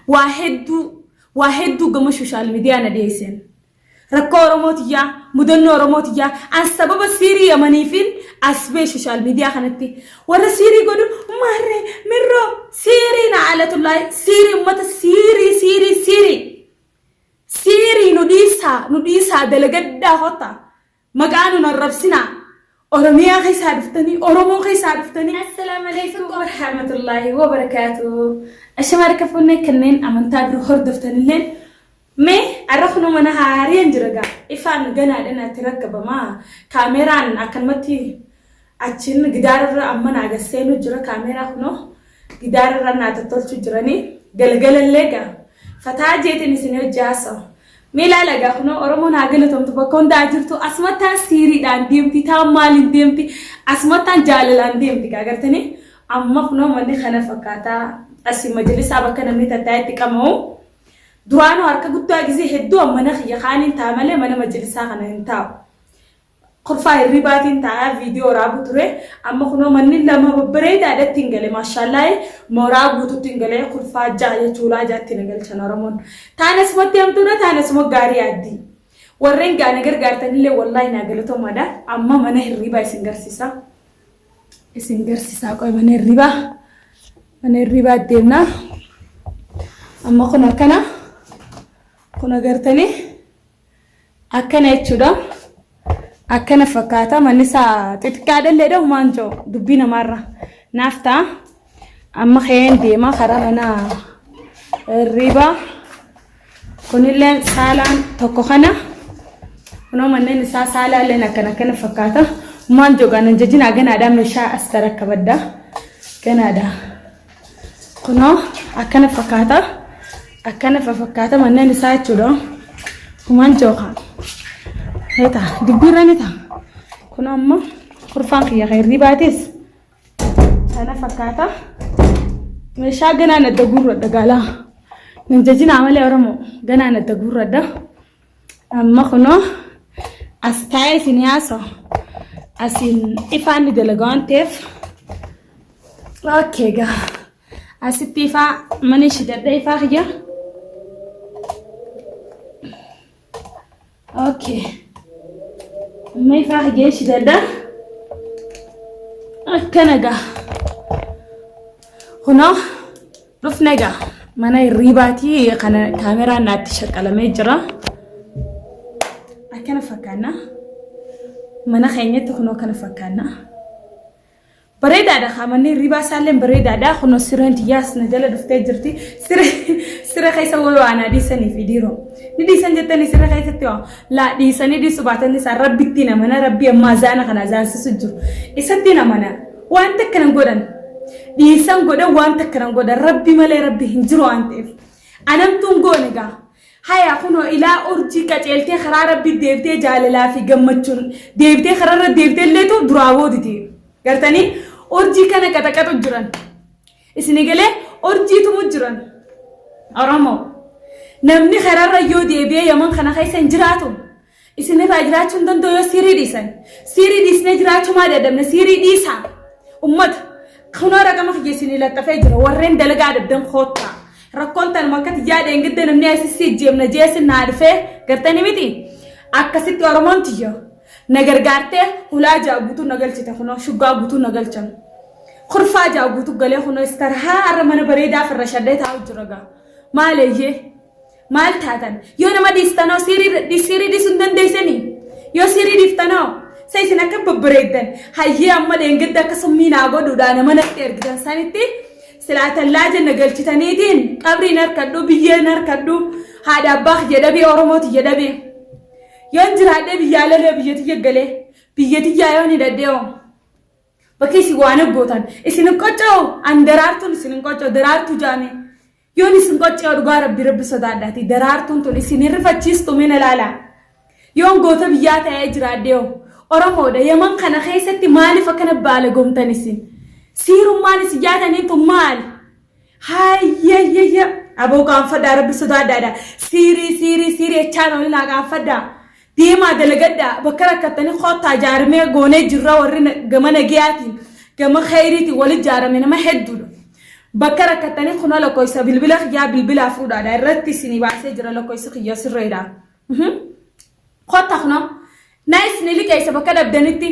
Waa hedduu waa hedduu gama social media na dhiyeessan. Rakkoo Oromoo tiyyaa, mudannoo Oromoo tiyyaa, an sababa siirii Yamaniifin as ba'e social media kanatti. Warra siirii godhu maarree mirroo siirii na alatullaahi siirii ummata siirii siirii siirii. Siirii nu dhiisaa nu dhiisaa dalagadhaa kottaa. Maqaa nun arrabsinaa. Oromiyaa keessaa dhuftanii Oromoo keessaa dhuftanii. Assalaamu alaikum warahmatullaahi wabarakaatu. Ashama harka fuunee kanneen amantaa biroo hordoftanilleen mee har'a kunoo mana haariyaan jira gaa ifaan ganaadha natti rakkabamaa kaameeraan akkanumatti Achiin gidaararra amma naa gad seenu jira kaameeraa kunoo gidaararra naa tottolchu jiranii galgalallee gaa fataa jeetiin isin hojii haasawa. Mee ilaala gaa kunoo Oromoon haa galatomtu bakka hundaa jirtu asumattaan siiriidhaan deemti taan maaliin deemti asumattaan jaalalaan deemti gaa gartanii amma kunoo manni kana fakkaataa asii majalisaa bakka namni tattaa'etti qama'u. Duraanuu harka guddaa gizee hedduu mana kiyya kaaniin ta'a malee mana majalisaa kana hin taa'u. Kurfaa hirribaatiin taa'aa viidiyoo waraabuu ture. Amma kunoo manni lama babbareedaadha ittiin gale maashaallahi mooraa guututti hin gale kurfaa ja'a jechuulaa ja'atti na galchan Oromoon. Taan asumatti hamtuudha taan asuma gaarii yaaddii. Warreen gaa na gargaartanillee wallaahi naa galatoomaadha. Amma mana hirribaa isin garsiisa. Isin garsiisaa qoy mana hirribaa. Mana hirribaa deemna. Amma kun akkana. Kun agartanii. Akkana jechuudha. Akkana fakkaata. Manni isaa xixiqqaadhalleedha humaan jiru dubbii namaarra naaf ta'a. Amma ka'een deema karaa mana hirriibaa. Kunillee saalaan tokko kana. Kunoo manneen isaa saalaalleen akkana akkana fakkaata. Humaan jiru gaana jajinaa ganaadhaa meeshaa as tarakkabadha. Ganaadha. Kunoo akkana fakkaata. Akkana fafakkaata manneen isaa jechuudha. Kumaan jooka. Heeta dubbiirra ni ta'a. Kunoo ammoo kurfaan kiyya kan hirribaatis kana fakkaata. Meeshaa ganaan adda guurradha gaalaa. Nan jajinaa malee Oromoo ganaan adda guurradha. Amma kunoo as taa'ee isin haasa'u. Asiin ifaan ni dalaga waan ta'eef. Okay gaa. Asitti ifaa mana shidadha ifaa kiyya. Okay. Amma ifaa kiyya shidadha. Akkana gaa. Kunoo dhufne gaa mana hirriibaatii kana kaameraan naatti shaqqalamee jira. Akkana fakkaanna. Mana keenyatti kunoo kana fakkaanna. Bareedaadha kaa manni hirribaa isaallee bareedaadha. Kunoo sireen tiyyaas na jala dhuftee jirti. Siree siree keessa wayii waa naa dhiisanii fi dhiiroo. Ni dhiisan jettanii siree keessatti waa laa dhiisanii dhiisu baatanii isaan rabbitti namana rabbi amma azaana kana azaansisu jiru. Isatti namana waan takka nan godhan. Dhiisan godhan waan takka nan godhan rabbi malee rabbi hin jiru waan ta'eef. Anamtuun goone gaa. Haya kunoo ilaa urjii qaceeltee karaa rabbi deebitee jaalalaa fi gammachuun deebitee kararra deebitee illeetu duraa booditi. Gartanii urjii kana qaxaqaxu jiran. Isinii galee urjii tumu jiran. Oromoo. Namni kararra yoo deebi'ee yaman kana keessa hin jiraatu. Isinirraa jiraachuu hin danda'u yoo siirii dhiisan. Siirii dhiisnee jiraachuu maa dadhabne siirii dhiisaa. Ummata. Kunoo raqama kiyya isinii laxxafee jira. Warreen dalagaa dhabdan koottaa. Rakkoon tanuma akka tiyyaa dheengadda namni asii si ijjeemna jee sin naa dhufee gartanii miti. Akkasitti Oromoon tiyya na gargaartee hulaa ja'a guutuu na galchite kunoo shuggaa guutuu na galchan. Kurfaa ja'a guutuu galee kunoo istarhaa har'a mana bareedaa firrashadhee taa'u jira gaa. Maaleeyyee. Maal taatan? Yoo nama dhiistanoo siirii siirii dhiisuu hin dandeessanii? Yoo siirii dhiiftanoo? Sa isin akka babbareeddan hayyee amma dheengadda akka summii naa godhuudhaan nama natti ergitan sanitti silaa tallaaja na galchitaniitiin qabriin harkadhu biyyeen harkadhu haadha abbaa kiyya dhabee Oromoo tiyya dhabee. Yoon jiraadhee biyyaa lalee biyya tiyya galee biyya tiyyaa yoon hidhadhee hoo. Bakka isin waan gootan isin hin qocca'u an daraartuun isin hin qocca'u daraartuu jaamee. Yoon isin qoccee dhugaa rabbi rabbi sodaadhaati daraartuun tun isin hin rifachiistu mee na laalaa. Yoon goota biyyaa ta'ee jiraadhee hoo Oromoodha Yaman kana keessatti maaliif akkana baala gomtan isin? Siirummaan isin yaadaniin tun maali? Hayyayayya aboo qaanfadhaa rabbi sodaadhaadha. Siirii siirii siirii jechaan olinaa qaanfadhaa. Deemaa dalagadhaa bakka rakkattanii koottaa jaaramee goonee jirra warri gama nagayaatiin gama kheyriitiin wali jaarame nama hedduudha. Bakka rakkattanii kunoo lakkoofsa bilbila kiyyaa bilbilaa fuudhaadha irratti isinii baasee jira lakkoofsi kiyya sirreedha. Kottaa kunoo na isinii liqeessa bakka dhabdanitti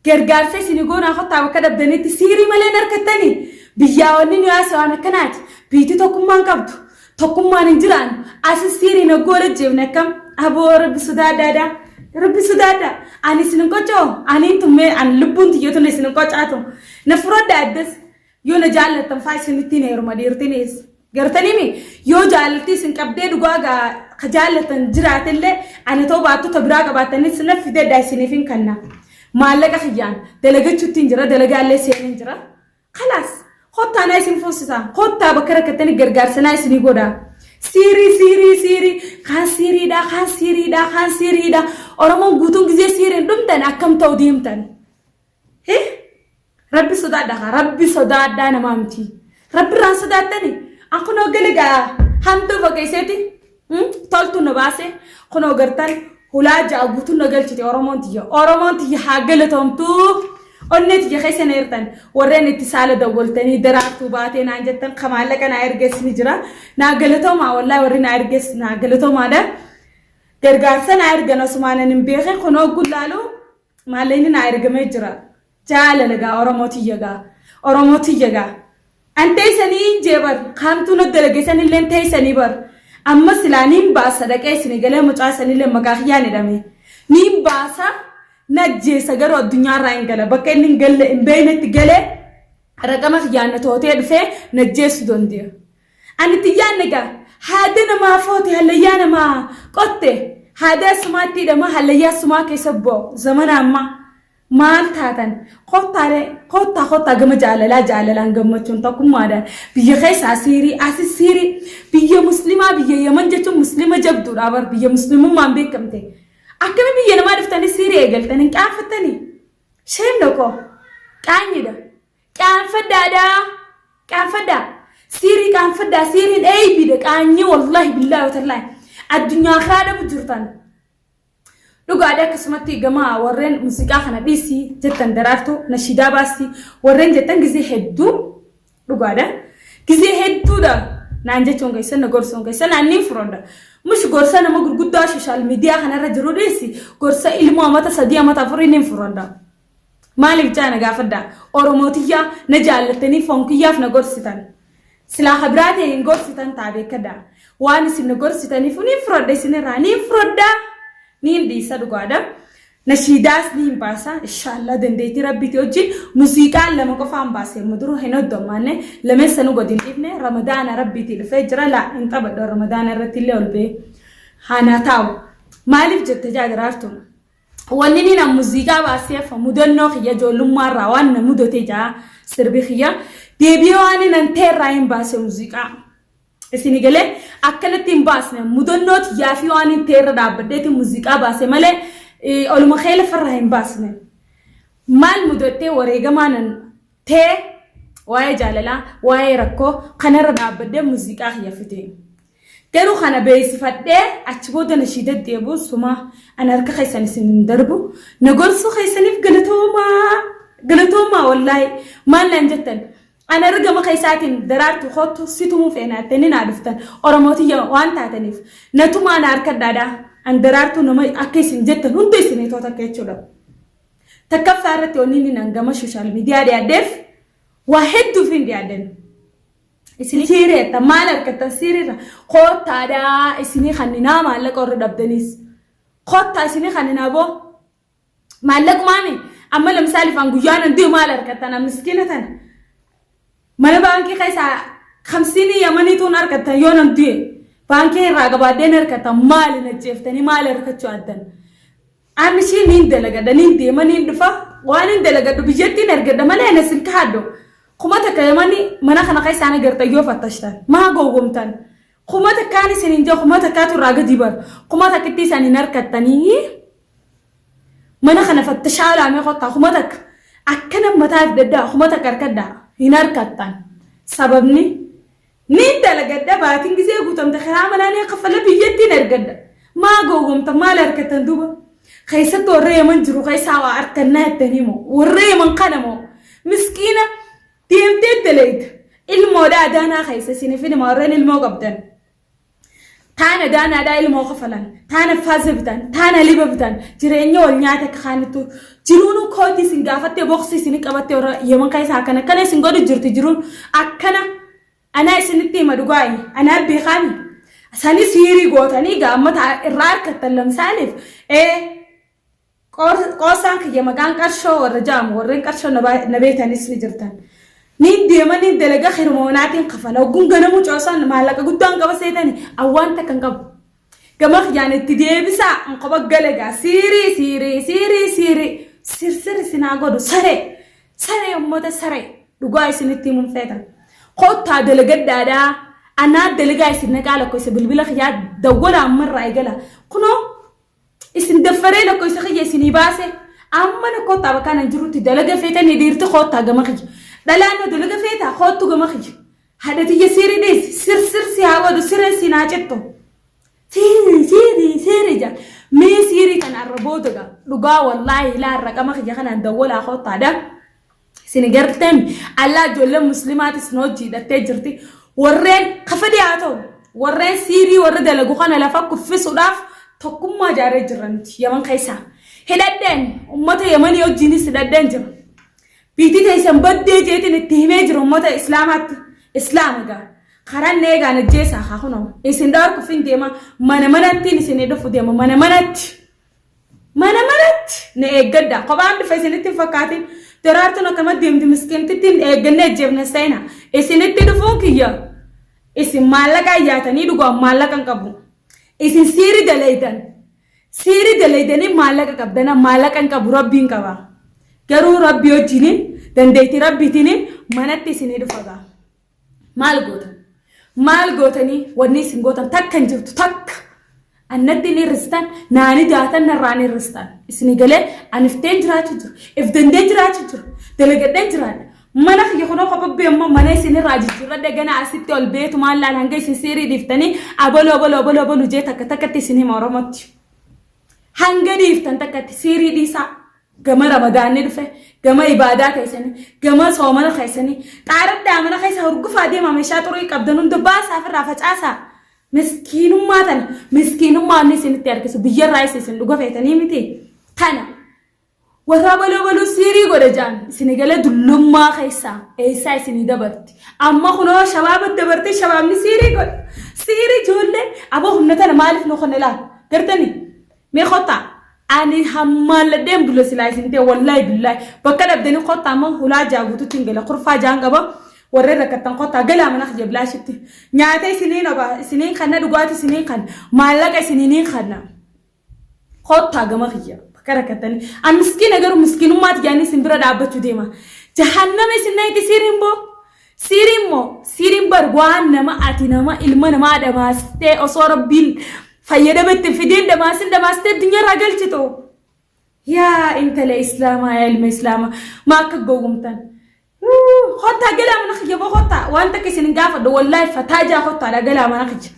gargaarsa isinii goonaa kottaa bakka dhabdanitti siirii malee hin harkattanii biyyaa wanni nu yaase waan akkanaati biitii tokkummaan qabdu tokkummaan hin jiraannu asi siiriin hogguu wal ajjeefne akkam aboo rabbi sodaadhaadha rabbi sodaadha ani isin hin qocoo ani hin tummee ani lubbuun tiyyatun isin hin qocaatu na furadha addas Yoo na jaallattan faa isinittiin heeruma dhiirtinis. Gartaniimi yoo jaalaltii isin qabdee dhugaa gaa ka jaallattan jiraatellee ana ta'uu baattu ta biraa qabaattanis na fidedha isiniif hin kanna. Maallaqa kiyyaan dalagachuuttiin jira dalagaallee seeneen jira. Kalaas kottaa naa isin fuusisa kottaa bakka rakkattanii gargaarsa naa isinii godha. Siirii siirii siirii kaan siiriidha kaan siiriidha kaan siiriidha Oromoon guutuun gizee siiriin dhumtan akkam ta'u deemtan. Hih Rabbi sodaadha kaa Rabbi sodaadhaa namaa miti. Rabbi irraan sodaattani. An kunoo gala gaa hamtuu fakkeesseeti toltu na baase kunoo gartan hulaa ja'a guutuu na galchite Oromoon tiyya. Oromoon tiyya haa galatoomtuu. Onnee tiyya keessa na jirtan warreen itti saala dawwaltanii daraartuu baatee naan jettan ka maallaqa naa ergees ni jira. Naa galatoomaa wallaahi warri naa ergees naa galatoomaadha. Gargaarsa naa ergan osumaanan hin beekin kunoo gullaalu Maallaqni naa ergamee jira. Jaalala gaa Oromoo tiyya gaa. Oromoo tiyya gaa. An teessanii hin jee bar. Kaamtuu na dalage sanillee teessanii bar. Amma silaa niin baasa dhaqee isinii galee mucaa sanillee maqaa kiyyaan hidhame. Niin baasa na ajjeesa garuu addunyaarraa hin gala. Bakka inni hin galle hin beeknetti galee raqama kiyyaan na tootee dhufee na ajjeessu dandeenya. Ani itti yaadne gaa haada namaa foote hallayyaa namaa qotte haada sumaatti hidhama hallayyaa sumaa keessa bo'o zamana ammaa maal taatan kottaalee kottaa kottaa gama jaalalaa jaalalaan gammachuun tokkummaadhaan biyya keessaa siirii asi siirii biyya muslimaa biyya yaman jechuun muslima jabduudha bar biyya muslimummaan beekamte akkami biyya namaa dhuftanii siirii eegaltan hin qaanfattanii sheem dhokoo qaanyidha Qaanfadhaadhaa. Qaanfadhaa. Siirii qaanfadhaa. Siiriin eeybiidha. Qaanyii wallaahi billaahi watallaahi. Addunyaa akiraa dhabu jirtan. Dhugaadha akkasumatti gama warreen muuziqaa kana dhiisii jettan daraartuu nashiidaa baasii warreen jettan gizee hedduu dhugaadha. Gizee hedduudha naan jechuun keessan na gorsuun keessan naan niin furodha. Mush gorsa nama gurguddaa sooshaal miidiyaa kanarra jiru dhiisi gorsa ilmoo amata sadii amata afurii niin furodha. Maaliif jaa na gaafadhaa. Oromoo tiyyaa na jaallattanii foon kiyyaaf na gorsitan. Silaa ka biraa ta'e hin gorsitan ta'a beekadhaa. Waan isin na gorsitaniifu niin furadha isinirraa niin furadhaa niin dhiisa dhugaadha. Nashiidaas niin baasa inshaallah dandeettii rabbiiti wajjin muziiqaan lama qofaan baase amma dura hin hoddommaanne lameen sanuu gadi hin dhiifne ramadaana rabbiitii dhufee jira laa hin taphadhu ramadaana irratti illee ol ba'ee haanaa taa'u. Maaliif jette jaa daraartuun? Wanni inni na muziiqaa baaseef mudannoo kiyya ijoollummaa irraa waan na mudate jaa sirbi kiyya. Deebi'ee waan inni nan ta'e irraa hin baase muziiqaa. Isin galee akkanatti hin baasne mudannoo tiyyaa fi waan hin ta'e irra dhaabbadheeti muziiqaa baase malee oluma kee lafarraa hin baasne. Maal mudattee wareegamaa nan ta'e waa'ee jaalalaa waa'ee rakkoo kanarra dhaabbadhee muziiqaa kiyya fite. Garuu kana beeksifadhee achi booda nashiida deebi'u suma ani harka keessan isin hin darbu. Na gorsuu keessaniif galatoomaa galatoomaa wallaahi maal naan jettan. Ani argama keessaatiin daraartu kottu si tumuu feena jettanii naa dhuftan Oromootiyya waan taataniif na tumaa na harkadhaadha. An daraartuu nama akka isin jettan hunda isinii toota akka jechuudha. Takkaffaa irratti wanni inni nan gama sooshaal miidiyaa dhiyaadheef waa hedduuf hin dhiyaadhan. Isin siireetta maal argattan siiriirra koottaadhaa isinii kanninaa maallaqa warra dhabdaniis koottaa isinii kanninaa boo maallaqumaami amma lamsaaliif an guyyaa nan du'e maal argattan an miskiina tana mana baankii keessaa kamsiinii yamaniituun argattan yoo nan du'e baankii irraa gabaadheen argattan maali na jeeftanii maali argachuu addan An ishii niin dalagadha niin deema niin dhufa waan hin dalagadhu biyyattiin ergadha malee ana sin kaadhu 1000 yamani mana kana keessaan agartan yoo fattashtan maa gowwomtan 1000n isin hin jiru 1000tu irraa gadi bar 1000tti isan hin harkattanii mana kana fattashaa laamee kottaa 1000 akkana mataa if daddaa 1000 harkadhaa hin harkattan sababni Niin dalagadha baatiin gizee guutamte kiraa manaa niin kaffala biyyattiin ergadha. Maa gowwomtan maal argattan duuba? Keessattuu warra Yaman jiru keessaa waa argannaa jettanii moo? Warra Yaman kana moo? Miskiina deemtee dalayda. Ilmoodha adaanaa keessa isiniif hima warreen ilmoo qabdan. Taana daanaadhaa ilmoo kafalan, taana faaza bitan, taana liba bitan, jireenya wal nyaata akka kaanittu jiruun kootii isin gaafattee boksii isin qabattee warra yeman keessa akkana akkana isin godhu jirti jiruun akkana anaa isinitti hima dhugaayi anaa beekaami. Sani siirii gootanii egaa amma irraa harkattan lamsaaniif ee Qoosaan kiyya maqaan qarshoo warra ja'amu warreen qarshoo na beektanis ni jirtan. Niin deema niin dalaga hiruma manaatiin kafala. Hogguun ganamuu coosaan maallaqa guddaan qaba seetani an waan takka hin qabu. Gama kiyyaan itti deebisaa an kopha gale gaa siirii siirii siirii siirii sirsir isin haa godhu saree saree ummata saree dhugaa isinitti himuun feetan. Kottaa dalagadhaadhaa anaa dalagaa isin naqaa lakkoofsa bilbila kiyyaa dawwala ammarraa eegala. Kunoo Isin daffaree lakkoofsa kiyya isinii baase amma na koottaa bakka anan jirutti dalaga feetanii dhiirti koottaa gama kiyya. Dhalaan na dalaga feetaa koottu gama kiyya. Haadha tiyya siiri dhiisi sir sir si haa godhu siree si naa cittu. Siiri siiri siiri jaa. Mee siirii kana arra booda gaa dhugaa wallaahi ilaa raqama kiyya kanaan dawwalaa koottaadha. Isin garteen allaa ijoolleen muslimaatis na hojii hidhattee jirti. Warreen kafa dhiyaatoo warreen siirii warra dalagu kana lafa kuffisuudhaaf tokkummaa ijaarree jirra nuti Yaman keessaa. Hidhadheen uummata Yamanii wajjiinis hidhadheen jira. Biitii teessan baddee jeetiin itti himee jira uummata Islaamaatti. Islaama gaa. Karaan eegaan ajjeesaa haa kunoo. Isin dhorkuuf hin deema mana manattiin isin dhufu deema mana manatti. Mana manatti na eeggadha. Kophaan dhufe isinitti hin fakkaatin. Daraartuun akkama deemti miskiintittiin eeggannee ajjeefna seena. Isinitti dhufuun kiyya. Isin maallaqa ayyaatanii dhugaan maallaqa hin qabu. Isin siiri dalaydan. Siiri dalaydanii maallaqa qabdana maallaqa hin qabu rabbiin qaba. Garuu rabbii wajjiniin dandeettii rabbiitiin manatti isinii dhufa gaa. Maal gootan? Maal gootanii wanni isin gootan takka hin jirtu takka. Annatti hin hir'istan naani daatan narraa hin hir'istan. Isinii galee ani ifteen jiraachuu jiru. If dandee jiraachuu jiru. Dalagadheen jiraadha. Mana kiyya kunoo kophee immoo mana isin irraa jijjiirradhe gana asitti ol beetu maal laal hanga isin siirii dhiiftanii abaloo abaloo abaloo abaluu jee takka takkatti isin hima Oromootti. Hanga dhiiftan takkatti siirii dhiisaa. Gama ramadaanni dhufe, gama ibaadaa keessanii, gama soomana keessanii, xaaradhaa mana keessa hurgufaa deemaa meeshaa xurii qabdan hunda baasaa ofirraa facaasaa. Miskiinummaa tana, miskiinummaa inni isinitti harkisu biyyarraa isa isin dhuga feetanii miti. Tana warra baluu baluu siirii godha jaan isin galee dullummaa keessaa eessaa isinii dabarti. Amma kunoo shabaaba dabartee shabaabni siirii godha. Siirii ijoollee aboo humna tana maaliif nu kunne laata? Gartanii? Mee kottaa ani hammaalladheen bula silaa isin ta'e wallaahi billaahi bakka dhabdanii kottaa amma hulaa jaa guututti hin gala kurfaa jaan qaba warreen rakkattan kottaa galaa mana kiyya bilaashitti nyaata isiniin oba isiniin kanna dhugaati isiniin kanna maallaqa isiniin kanna kottaa gama kiyya bakka rakkattanii an miskiina garuu miskiinummaatti jaanii isin bira dhaabbachuu deema jahannama isin nayti siiriin boo Siiriin moo siiriin bar waan nama ati nama ilma namaa dhamaastee osoo rabbiin fayyadama itti fideen dhamaasin dhamaastee addunyaarraa galchitu. Yaa intala islaamaa yaa ilma islaamaa maa akka gowwomtan. Kottaa galaa mana kiyya boo kottaa waan takka isin hin gaafadhu wallaahi fataa jaa kottaadha galaa mana kiyya.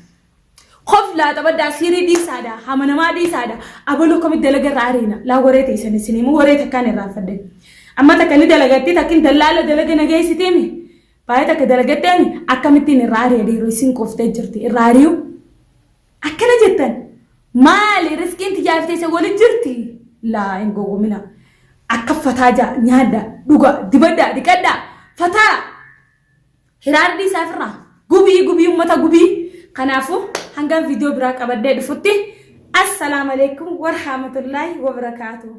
Koflaa taphadhaa siirii dhiisaadha hama namaa dhiisaadha abaluu akkamitti dalaga irraa ariina laa waree teessan isin himu waree takkaan irraa fadde amma takka ni dalagatti takkin dallaala dalaga nageessiteemi baay'ee takka dalagatteemi akkamittiin irraa ari'a dhiiroo isin quuftee jirti irraa ari'u akkana jettan maali riskiin tiyyaaf teessan wali jirti laa hin gowwomina akka fataa jaa nyaadha dhuga dibadha dhiqadha fataa Hiraar dhiisaa ofirraa. Gubii gubii ummata gubii. Kanaafuu hangaan viidiyoo biraa qabadhee dhufutti assalaamu alaikum warahmatullaahi wabarakaatuh.